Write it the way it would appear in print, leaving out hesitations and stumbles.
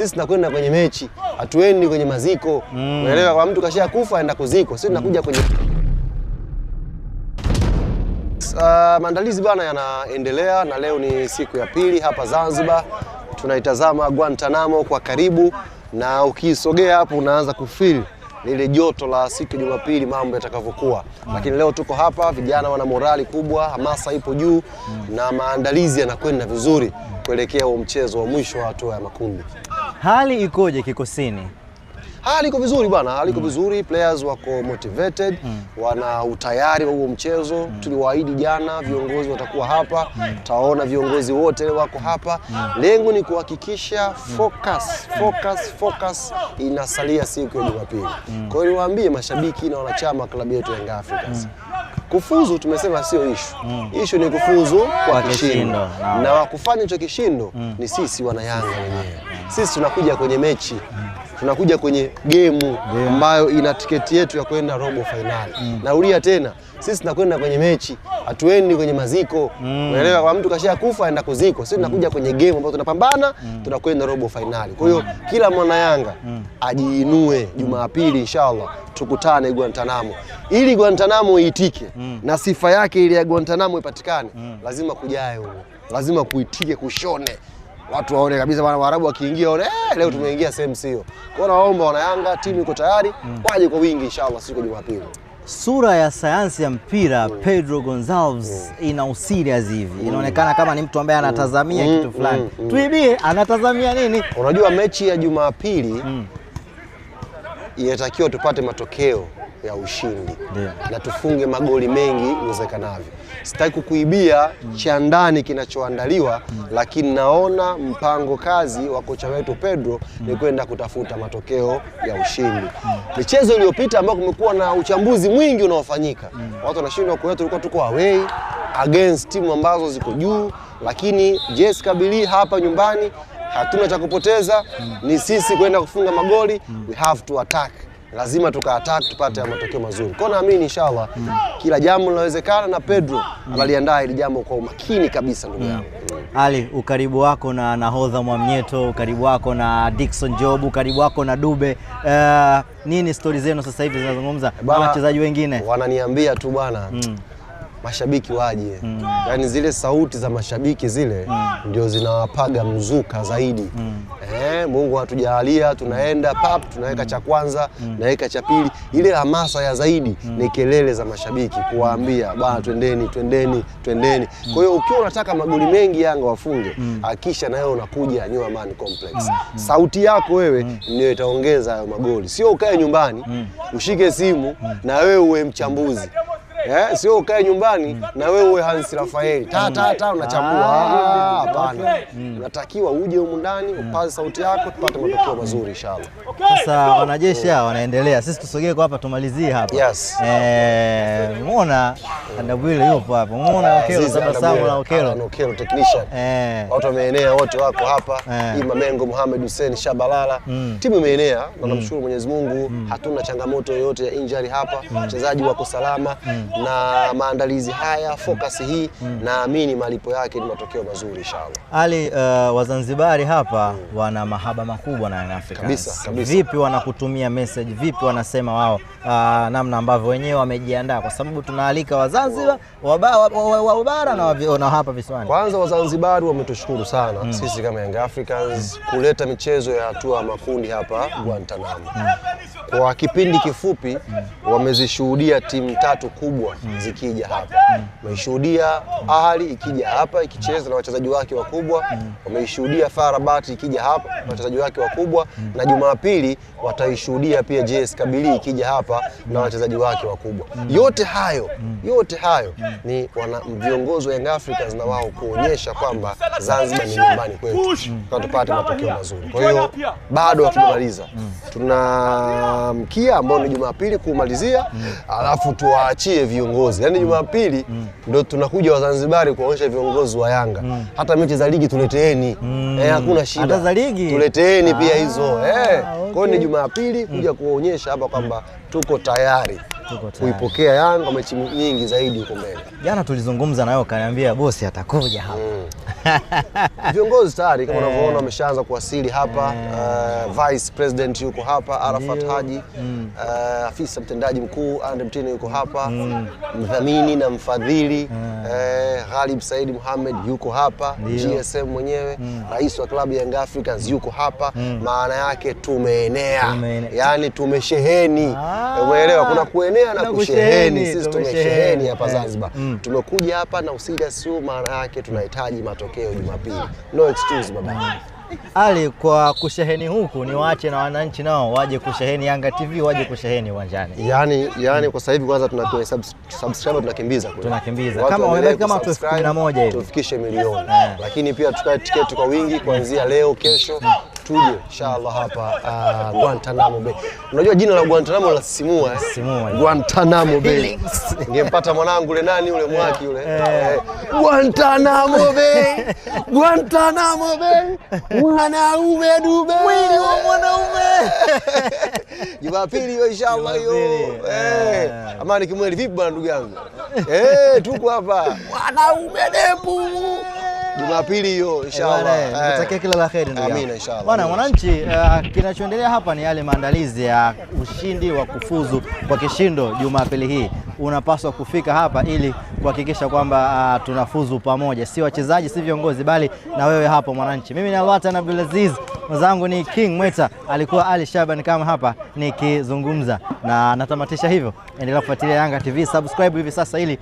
Sisi tunakwenda kwenye mechi, hatuendi kwenye maziko. Unaelewa, kwa mtu kashia kufa aenda kuziko. Sisi tunakuja kwenye maandalizi bana yanaendelea, na leo ni siku ya pili hapa Zanzibar. Tunaitazama Guantanamo kwa karibu, na ukisogea hapo unaanza kufeel lile joto la siku ya Jumapili mambo yatakavyokuwa. Lakini leo tuko hapa, vijana wana morali kubwa, hamasa ipo juu na maandalizi yanakwenda vizuri kuelekea huo mchezo wa mwisho wa hatua ya makundi. Hali ikoje kikosini? Hali iko vizuri bwana, hali iko vizuri, players wako motivated, wana utayari wa huo mchezo. Tuliwaahidi jana viongozi watakuwa hapa, taona viongozi wote wako hapa. Lengo ni kuhakikisha focus, focus, focus inasalia siku ya Jumapili. Kwa hiyo niwaambie mashabiki na wanachama klabu yetu Young Africans, kufuzu tumesema sio ishu. Ishu ni kufuzu kwa kishindo, na wakufanya hicho kishindo ni sisi wana Yanga wenyewe. Sisi tunakuja kwenye mechi, tunakuja kwenye gemu ambayo ina tiketi yetu ya kwenda robo finali. Narudia tena, sisi tunakwenda kwenye mechi, hatuendi kwenye maziko. Unaelewa, kwa mtu kashia kufa aenda kuziko. Sisi tunakuja kwenye game ambayo tunapambana, tunakwenda robo finali. Kwa hiyo kila mwana Yanga ajiinue Jumapili inshallah, tukutane Guantanamo. Ili Guantanamo iitike na sifa yake ile ya Guantanamo ipatikane, lazima kujae huko, lazima kuitike, kushone, watu waone kabisa bwana, Waarabu wakiingia waone leo tumeingia sehemu sio. Kwa hiyo naomba wana Yanga, timu iko tayari, waje kwa wingi inshallah siku ya Jumapili. Sura ya sayansi ya mpira Pedro Gonçalves ina userious hivi. Inaonekana kama ni mtu ambaye anatazamia kitu fulani. Tuibie, anatazamia nini? Unajua mechi ya Jumapili inatakiwa tupate matokeo ya ushindi na tufunge magoli mengi iwezekanavyo. Sitaki kukuibia cha ndani kinachoandaliwa, lakini naona mpango kazi wa kocha wetu Pedro ni kwenda kutafuta matokeo ya ushindi. Michezo iliyopita ambayo kumekuwa na uchambuzi mwingi unaofanyika, watu wanashindwa kuelewa, tulikuwa tuko away against timu ambazo ziko juu, lakini JS Kabylie hapa nyumbani hatuna cha kupoteza, ni sisi kwenda kufunga magoli. We have to attack, lazima tuka attack tupate matokeo mazuri. Kwa naamini inshallah kila jambo linawezekana, na Pedro analiandaa hili jambo kwa umakini kabisa ndugu yangu. Ali, ukaribu wako na nahodha Mwamnyeto, ukaribu wako na Dickson Job, ukaribu wako na Dube, nini stori zenu sasa hivi zinazungumza na wachezaji wengine? Wananiambia tu bwana, mashabiki waje. Yaani zile sauti za mashabiki zile ndio zinawapaga mzuka zaidi. Mungu atujalia, tunaenda pap, tunaweka cha kwanza, naweka cha pili. Ile hamasa ya zaidi ni kelele za mashabiki kuwaambia bwana, twendeni, twendeni, twendeni. Kwa hiyo ukiwa unataka magoli mengi Yanga wafunge, hakikisha na wewe unakuja New Amaan Complex. Sauti yako wewe ndio itaongeza hayo magoli. Sio ukae nyumbani, ushike simu na wewe uwe mchambuzi. Sio ukae nyumbani na wewe uwe Hans Rafaeli ta ta ta unachambua. Hapana. Unatakiwa uje humu ndani upaze sauti yako tupate matokeo mazuri inshallah. Sasa wanajeshi hawa wanaendelea, sisi tusogee kwa hapa tumalizie hapa. Yes. Muona Andabwile yupo hapa. Muona Okelo, tabasamu la Okelo. Okelo technician. Watu wameenea wote wako hapa. Ima Mengo, Mohamed Hussein Shabalala. Timu imeenea na namshukuru Mwenyezi Mungu, hatuna changamoto yoyote ya injury hapa. Wachezaji wako salama. Na maandalizi haya, focus hii, naamini malipo yake ni matokeo mazuri inshallah. Ali, Wazanzibari hapa wana mahaba makubwa na Young Africans. Kabisa, kabisa. Vipi wanakutumia message, vipi wanasema wao namna ambavyo wenyewe wamejiandaa, kwa sababu tunaalika Wazanzibar, wa bara na hapa visiwani. Kwanza Wazanzibari wametushukuru sana sisi kama Young Africans kuleta michezo ya hatua makundi hapa Guantanamo. Kwa kipindi kifupi wamezishuhudia timu tatu kubwa zikija hapa. Wameishuhudia Ahli ikija hapa ikicheza na wachezaji wake wakubwa, wameishuhudia FAR Rabat ikija hapa na wachezaji wake wakubwa, na Jumapili wataishuhudia pia JS Kabylie ikija hapa na wachezaji wake wakubwa. Yote hayo ni viongozi wa Young Africans na wao kuonyesha kwamba Zanzibar ni nyumbani kwetu, kwa tupate matokeo mazuri. Kwa hiyo bado hatujamaliza. Tuna mkia ambao ni Jumapili kumalizia, alafu tuwaachie viongozi. Yaani Jumapili ndio tunakuja Wazanzibari kuonyesha viongozi wa Yanga. Hata mechi za ligi tuleteeni. Hakuna shida. Hata za ligi tuleteeni pia hizo. Kwa hiyo ni Jumapili kuja kuonyesha hapa kwamba tuko tayari kuipokea Yanga mechi nyingi zaidi huko mbele. Jana tulizungumza na wewe ukaniambia bosi atakuja hapa. Viongozi tayari kama unavyoona wameshaanza kuwasili hapa. Vice President yuko hapa Arafat Haji, afisa mtendaji mkuu Andre Mtine yuko hapa, mdhamini na mfadhili Ghalib Said Mohamed yuko hapa, GSM mwenyewe, rais wa klabu ya Young Africans yuko hapa. Maana yake tumeenea, yani tumesheheni. Umeelewa? Kuna kuenea na kusheheni. Sisi tumesheheni hapa Zanzibar. Tumekuja hapa na usirias huu, maana yake tunahitaji matokeo Jumapili. No excuse baba. Ali, kwa kusheheni huku ni waache na wananchi nao waje kusheheni Yanga TV, waje kusheheni uwanjani. Yani kwa sasa hivi kwanza tunakuwa subscriber tunakimbiza kule. Tunakimbiza. Kama wamebaki kama 11,000 hivi. Tufikishe milioni. Lakini pia tukae tiketi kwa wingi kuanzia leo, kesho tuje inshallah hapa Guantanamo Bay. Unajua jina la Guantanamo lasisimua Sisimua. Guantanamo Bay. Ningempata mwanangu ule nani ule mwaki ule. Guantanamo Bay. Guantanamo Bay. Mwanaume Dube. Mwili wa mwanaume. Jumapili hiyo inshallah hiyo. Amani Kimweli vipi bwana ndugu yangu? Tuko hapa. Mwanaume Dembu. Jumapili hiyo inshallah. Nakutakia kila la kheri ndugu yangu. Amina inshallah. Bwana mwananchi, kinachoendelea hapa ni yale maandalizi ya ushindi wa kufuzu kwa kishindo Jumapili hii. Unapaswa kufika hapa ili kuhakikisha kwamba tunafuzu pamoja, si wachezaji, si viongozi, bali na wewe hapo mwananchi. Mimi ni Alwatan Abdulaziz, mwenzangu ni King Mweta, alikuwa Ali Shaban kama hapa nikizungumza na natamatisha hivyo. Endelea kufuatilia Yanga TV, subscribe hivi sasa ili